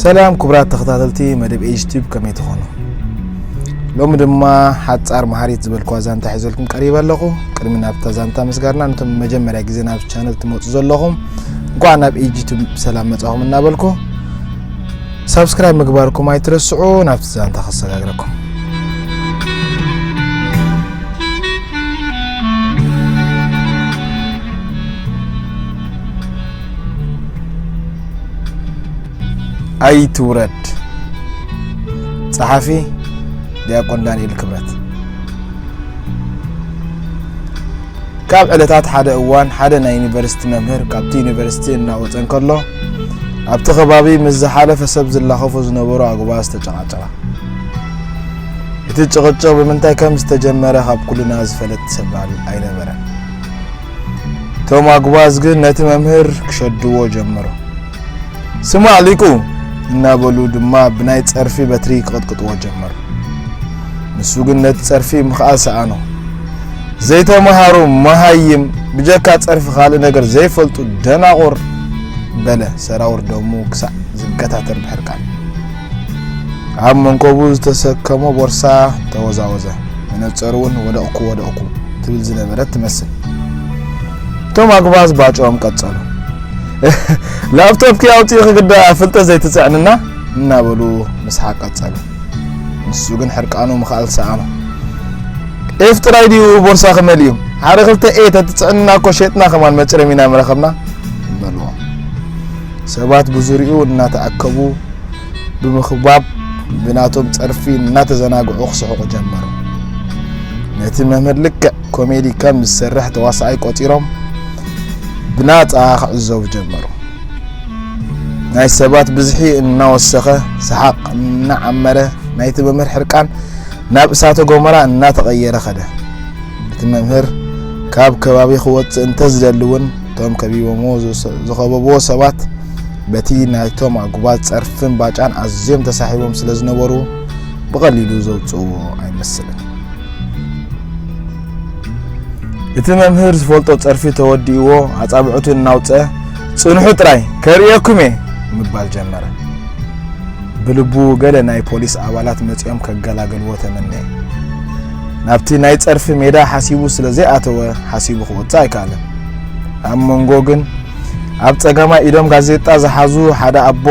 ሰላም ክቡራት ተኸታተልቲ መደብ ኤጅ ቲዩብ፣ ከመይ ትኾኑ? ሎሚ ድማ ሓጻር መሃሪት ዝበልኩዋ ዛንታ ሒዘልኩም ቀሪበ ኣለኹ። ቅድሚ ናብታ ዛንታ ምስጋርና፣ ነቶም መጀመርያ ግዜ ናብ ቻነል ትመጹ ዘለኹም፣ እንኳዕ ናብ ኤጅ ቲዩብ ሰላም መጻኹም እናበልኩ፣ ሳብስክራይብ ምግባርኩም ኣይትረስዑ። ናብቲ ዛንታ ከሰጋግረኩም። ኣይትውረድ። ጸሓፊ ዲያቆን ዳንኤል ክብረት። ካብ ዕለታት ሓደ እዋን፣ ሓደ ናይ ዩኒቨርሲቲ መምህር ካብቲ ዩኒቨርሲቲ እናወጸ እንከሎ፣ ኣብቲ ከባቢ ምስ ዝሓለፈ ሰብ ዝላኸፉ ዝነበሩ ኣጉባዝ ተጨቓጨቓ። እቲ ጭቕጭቕ ብምንታይ ከም ዝተጀመረ ካብ ኩልና ዝፈለጥ ሰብ ኣል-፣ ኣይነበረን። እቶም ኣጉባዝ ግን ነቲ መምህር ክሸድዎ ጀመሩ። "ስማዕ ሊቁ!" እናበሉ ድማ ብናይ ጸርፊ በትሪ ክቕጥቅጥዎ ጀመሩ። ንሱ ግን ነቲ ጸርፊ ምኽኣል ሰኣኖ። "ዘይተምሃሩ መሃይም፣ ብጀካ ጸርፊ ካልእ ነገር ዘይፈልጡ ደናቑር!" በለ ሰራውር ደሙ ክሳዕ ዝገታተር ብሕርቃን። ኣብ መንኮቡ ዝተሰከሞ ቦርሳ ተወዛወዘ። መነጸሩ እውን "ወደቕኩ፣ ወደቕኩ" ትብል ዝነበረት ትመስል። እቶም ኣጉባዝ ባጭኦም ቀጸሉ። "ላፕቶፕኪ ኣውጺእኺ ግዳ ፍልጠት ዘይትጽዕንና?" እናበሉ ምስሓቕ ቀጸሉ። ንሱ ግን ሕርቃኑ ምኽኣል ሰኣኖ። "ኤፍ ጥራይ ድዩ ቦርሳኺ መሊኡ? ሓደ ክልተ ኤ ተትጽዕንና እኮ ሸጥና ከማን መጭረሚና ምረኸብና" በልዎ። ሰባት ብዙሪኡ እናተኣከቡ ብምኽባብ ብናቶም ጸርፊ እናተዘናግዑ ክስሕቑ ጀመሩ። ነቲ መምህር ልክዕ ኮሜዲ ከም ዝሰርሕ ተዋሳኣይ ቆጺሮም ብናጻ ክዕዘቡ ጀመሩ። ናይ ሰባት ብዝሒ እናወሰኸ፣ ሰሓቕ እናዓመረ፣ ናይቲ መምህር ሕርቃን ናብ እሳተ ጎመራ እናተቐየረ ኸደ። እቲ መምህር ካብ ከባቢ ክወጽእ እንተዝደሊ እውን፣ እቶም ከቢቦምዎ ዝኸበብዎ ሰባት በቲ ናይቶም ኣጉባዝ ጸርፍን ባጫን ኣዝዮም ተሳሒቦም ስለ ዝነበሩ፣ ብቐሊሉ ዘውጽእዎ ኣይመስልን። እቲ መምህር ዝፈልጦ ጸርፊ ተወዲእዎ፣ ኣጻብዕቱ እናውጸ፣ "ጽንሑ ጥራይ፣ ከርእየኩም እየ!" ምባል ጀመረ። ብልቡ ገለ ናይ ፖሊስ ኣባላት መጺኦም ከገላገልዎ ተመነየ። ናብቲ ናይ ጸርፊ ሜዳ ሓሲቡ ስለ ዘይኣተወ፣ ሓሲቡ ክወጽእ ኣይከኣለን። ኣብ መንጎ ግን፣ ኣብ ጸጋማይ ኢዶም ጋዜጣ ዝሓዙ ሓደ ኣቦ፣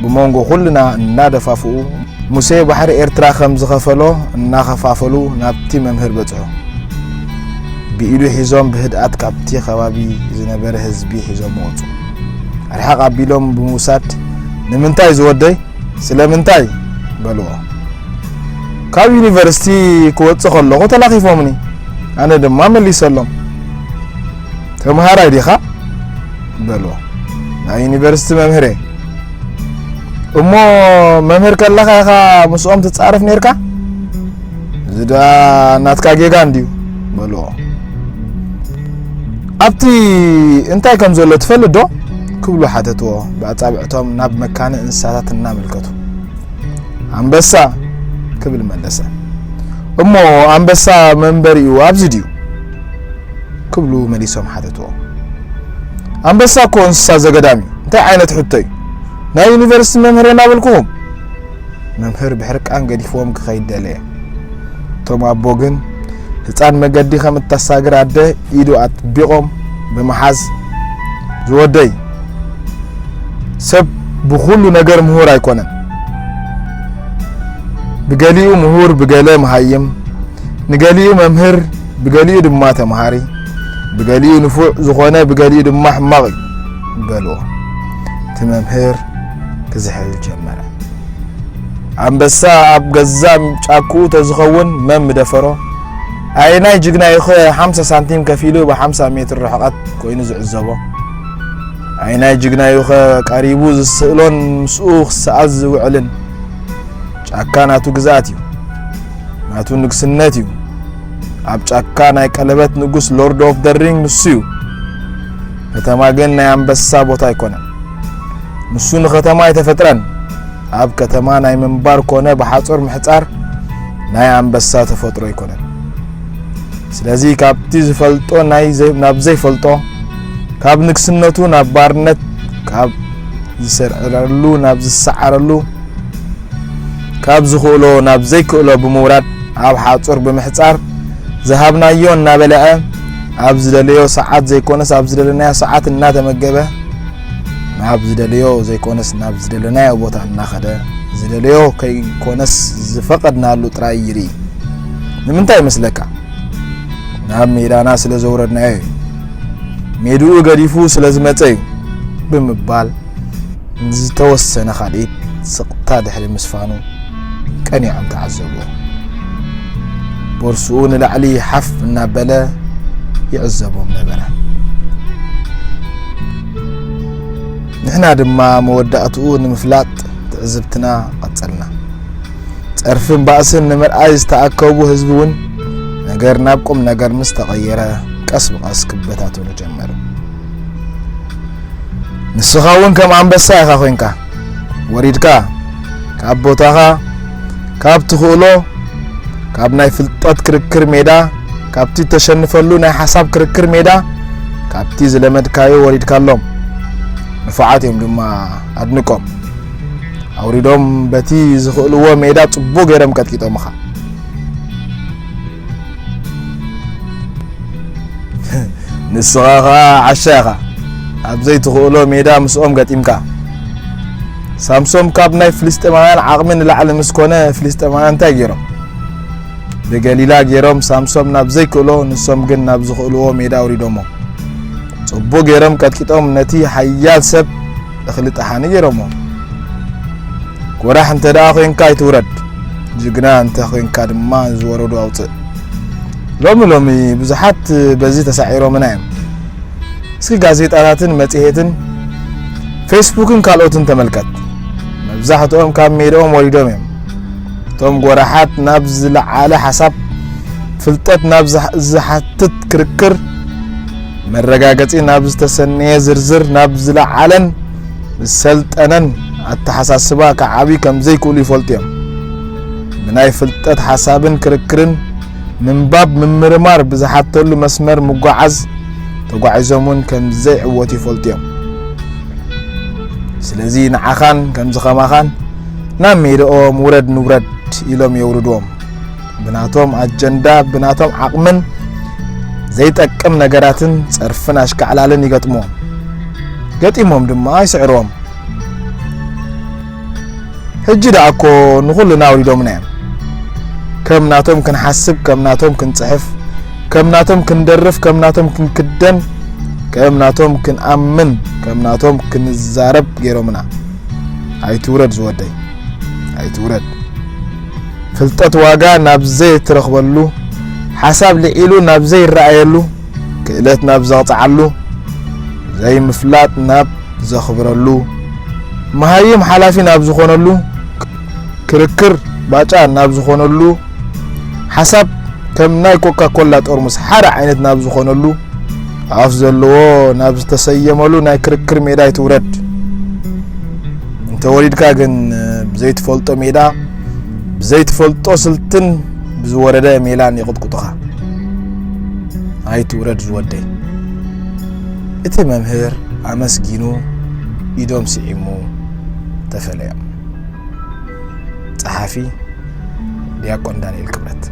ብመንጎ ኩልና እናደፋፍኡ፣ ሙሴ ባሕሪ ኤርትራ ከም ዝኸፈሎ እናኸፋፈሉ ናብቲ መምህር በጽሑ። ብኢዱ ሒዞም ብህድኣት ካብቲ ከባቢ ዝነበረ ህዝቢ ሒዞም ወጹ። ኣርሓቕ ኣቢሎም ብምውሳድ፣ "ንምንታይ ዝወደይ? ስለምንታይ?" በልዎ። "ካብ ዩኒቨርሲቲ ክወጽእ ከለኹ ተላኺፎምኒ፣ ኣነ ድማ መሊሰሎም። ተምሃራይ ዲኻ?" በልዎ። "ናይ ዩኒቨርሲቲ መምህር እየ።" "እሞ መምህር ከለኻ ኢኻ ምስኦም ትጻረፍ ኔርካ? እዚ ደኣ ናትካ ጌጋ እንድዩ" በልዎ። "ኣብቲ እንታይ ከም ዘሎ ትፈልጥ ዶ?" ክብሉ ሓተትዎ፣ ብኣጻብዕቶም ናብ መካነ እንስሳታት እናመልከቱ። "ኣንበሳ" ክብል መለሰ። "እሞ ኣንበሳ መንበሪኡ ኣብዚ ድዩ?" ክብሉ መሊሶም ሓተትዎ። "ኣንበሳ እኮ እንስሳ ዘገዳም እዩ። እንታይ ዓይነት ሕቶ እዩ? ናይ ዩኒቨርሲቲ መምህር እናበልኩኹም?" መምህር ብሕርቃን ገዲፍዎም ክኸይድ ደለየ። እቶም ኣቦ ግን ህጻን መገዲ ከም እተሳግር ኣደ ኢዱ ኣጥቢቖም ብምሓዝ፣ "ዝወደይ፣ ሰብ ብኹሉ ነገር ምሁር ኣይኮነን። ብገሊኡ ምሁር፣ ብገለ መሃይም፣ ንገሊኡ መምህር፣ ብገሊኡ ድማ ተምሃሪ፣ ብገሊኡ ንፉዕ ዝኾነ፣ ብገሊኡ ድማ ሕማቕ እዩ" በልዎ። እቲ መምህር ክዝሕል ጀመረ። ኣንበሳ ኣብ ገዛእ ጫክኡ ተዝኸውን መን ምደፈሮ? ኣየናይ ጅግና እዩኸ ሓምሳ ሳንቲም ከፊሉ ብሓምሳ ሜትር ርሕቐት ኮይኑ ዝዕዘቦ? ኣየናይ ጅግና እዩኸ ቀሪቡ ዝስእሎን ምስኡ ክሰኣል ዝውዕልን? ጫካ ናቱ ግዝኣት እዩ፣ ናቱ ንግስነት እዩ። ኣብ ጫካ ናይ ቀለበት ንጉስ፣ ሎርድ ኦፍ ደ ሪንግ፣ ንሱ እዩ። ከተማ ግን ናይ ኣንበሳ ቦታ ኣይኮነን። ንሱ ንከተማ ኣይተፈጥረን። ኣብ ከተማ ናይ ምንባር ኮነ ብሓጹር ምሕጻር ናይ ኣንበሳ ተፈጥሮ ኣይኮነን። ስለዚ ካብቲ ዝፈልጦ ናይ ዘይ-፣ ናብ ዘይፈልጦ፣ ካብ ንግስነቱ ናብ ባርነት፣ ካብ ዝሰርዕረሉ ናብ ዝሰዓረሉ፣ ካብ ዝኽእሎ ናብ ዘይክእሎ ብምውራድ፣ ኣብ ሓጹር ብምሕጻር፣ ዝሃብናዮ እናበልዐ፣ ኣብ ዝደለዮ ሰዓት ዘይኮነስ ኣብ ዝደለናዮ ሰዓት እናተመገበ፣ ናብ ዝደለዮ ዘይኮነስ ናብ ዝደለናዮ ቦታ እናኸደ፣ ዝደለዮ ከይኮነስ ዝፈቐድናሉ ጥራይ ይርኢ። ንምንታይ ይመስለካ? ናብ ሜዳና ስለ ዘውረድናዮ እዩ። ሜድኡ ገዲፉ ስለ ዝመጸ እዩ ብምባል፣ ንዝተወሰነ ካልኢት ስቕታ ድሕሪ ምስፋኑ፣ ቀኒዖም ተዓዘብዎ። ቦርስኡ ንላዕሊ ሓፍ እናበለ ይዕዘቦም ነበረ። ንሕና ድማ መወዳእትኡ ንምፍላጥ ትዕዝብትና ቀጸልና። ጸርፍን ባእስን ንምርኣይ ዝተኣከቡ ህዝቢ እውን፣ ነገር ናብ ቁም ነገር ምስ ተቐየረ፣ ቀስ ብቐስ ክበታተኑ ጀመሩ። ንስኻ እውን ከም ኣንበሳ ኢኻ ኮይንካ፣ ወሪድካ ካብ ቦታኻ፣ ካብ ትኽእሎ፣ ካብ ናይ ፍልጠት ክርክር ሜዳ፣ ካብቲ እተሸንፈሉ ናይ ሓሳብ ክርክር ሜዳ፣ ካብቲ ዝለመድካዮ ወሪድካሎም። ንፉዓት እዮም ድማ፣ ኣድንቆም። ኣውሪዶም በቲ ዝኽእልዎ ሜዳ ጽቡቕ ገይሮም ቀጥቂጦምኻ። ንስኻ ኸኣ ዓሻ ኢኻ፣ ኣብ ዘይትኽእሎ ሜዳ ምስኦም ገጢምካ። ሳምሶም ካብ ናይ ፍልስጤማውያን ዓቕሚ ንላዕሊ ምስ ኮነ፣ ፍልስጤማውያን እንታይ ገይሮም? ብገሊላ ገይሮም ሳምሶም ናብ ዘይክእሎ፣ ንሶም ግን ናብ ዝኽእልዎ ሜዳ ኣውሪዶሞ። ጽቡቕ ገይሮም ቀጥቂጦም ነቲ ሓያል ሰብ እኽሊ ጠሓኒ ገይሮሞ። ጎራሕ እንተ ደኣ ኮይንካ ኣይትውረድ፣ ጅግና እንተ ኮይንካ ድማ ዝወረዱ ኣውጽእ። ሎሚ ሎሚ ብዙሓት በዚ ተሳዒሮምና እዮም። እስኪ ጋዜጣታትን መጽሔትን ፌስቡክን ካልኦትን ተመልከት። መብዛሕትኦም ካብ ሜድኦም ወሪዶም እዮም። እቶም ጎራሓት ናብ ዝለዓለ ሓሳብ፣ ፍልጠት ናብ ዝሓ-፣ ዝሓትት ክርክር፣ መረጋገጺ ናብ ዝተሰነየ ዝርዝር፣ ናብ ዝለዓለን ዝሰልጠነን ኣተሓሳስባ ክዓብዩ ከም ዘይክእሉ ይፈልጡ እዮም። ብናይ ፍልጠት ሓሳብን ክርክርን ምንባብ ምምርማር ብዝሓተሉ መስመር ምጓዓዝ ተጓዒዞም እውን ከም ዘይዕወቱ ይፈልጡ እዮም። ስለዚ ንዓኻን ከምዚ ኸማኻን ናብ ሜድኦም ውረድ ንውረድ ኢሎም የውርድዎም። ብናቶም ኣጀንዳ፣ ብናቶም ዓቕምን ዘይጠቅም ነገራትን ጸርፍን ኣሽካዕላልን ይገጥምዎም። ገጢሞም ድማ ይስዕርዎም። ሕጂ ደኣ እኮ ንኹልና ኣውሪዶምና እዮም። ከም ናቶም ክንሓስብ፣ ከም ናቶም ክንጽሕፍ፣ ከም ናቶም ክንደርፍ፣ ከም ናቶም ክንክደን፣ ከም ናቶም ክንኣምን፣ ከም ናቶም ክንዛረብ ገይሮምና። ኣይትውረድ ዝወደይ፣ ኣይትውረድ። ፍልጠት ዋጋ ናብ ዘይትረኽበሉ፣ ሓሳብ ልዒሉ ናብ ዘይረኣየሉ፣ ክእለት ናብ ዘቕጽዓሉ፣ ዘይምፍላጥ ናብ ዘኽብረሉ፣ መሃይም ሓላፊ ናብ ዝኾነሉ፣ ክርክር ባጫ ናብ ዝኾነሉ፣ ሓሳብ ከም ናይ ኮካ ኮላ ጠርሙስ ሓደ ዓይነት ናብ ዝኾነሉ፣ ኣፍ ዘለዎ ናብ ዝተሰየመሉ ናይ ክርክር ሜዳ ኣይትውረድ። እንተ ወሪድካ ግን ብዘይትፈልጦ ሜዳ፣ ብዘይትፈልጦ ስልትን ብዝወረደ ሜላን ይቕጥቅጡኻ። ኣይትውረድ ዝወደይ። እቲ መምህር ኣመስጊኑ ኢዶም ስዒሙ ተፈለዮም። ጸሓፊ ዲያቆን ዳንኤል ክብረት።